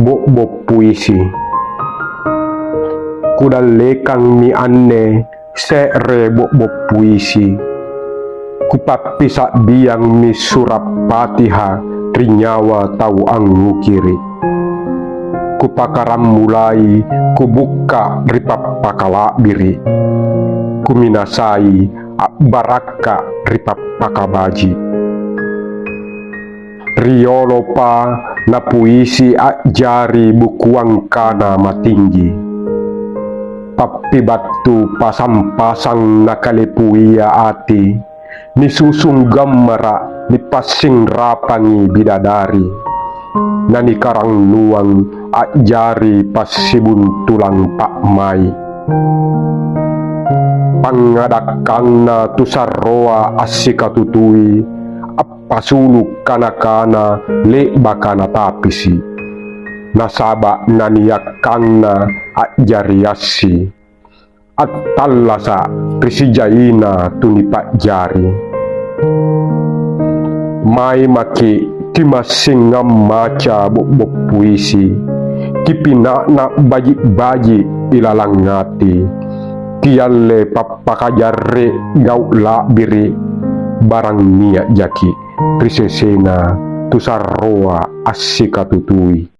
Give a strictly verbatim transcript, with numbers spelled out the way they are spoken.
Bo'bo' puisi. Kudallekangmi anne se're bo'bo' puisi. Kupappisa'biangmi sura' Fatiha ri nyawa tau angngukiri'. Kupakarammulai kubukka' ri pappakala'biri'. Kuminasai a'barakka' ri pappakabaji'. Riolopa napuisi a'jari bukuangkana matinggi. Pappibattu pasang-pasang nakalepuia ati, nisusung gammara' nipassinrapangi bidadari, nanikarannungang a'jari passibuntulang pa'mai'. Pangngadakkanna tusarroa assikatutui, appasulu' kana-kana le'baka natapisi'. Nasaba' naniakkangna a'jari assi, attallasa' ri sijaina tunipa'jari. Mai maki' kimassingang maca bo'bo' puisi, kipina'na' baji'-baji' ilalang ati, kialle pappakajarre' gau' la'biri', barang nia' jaki' ri sesena tusarroa assikatutui.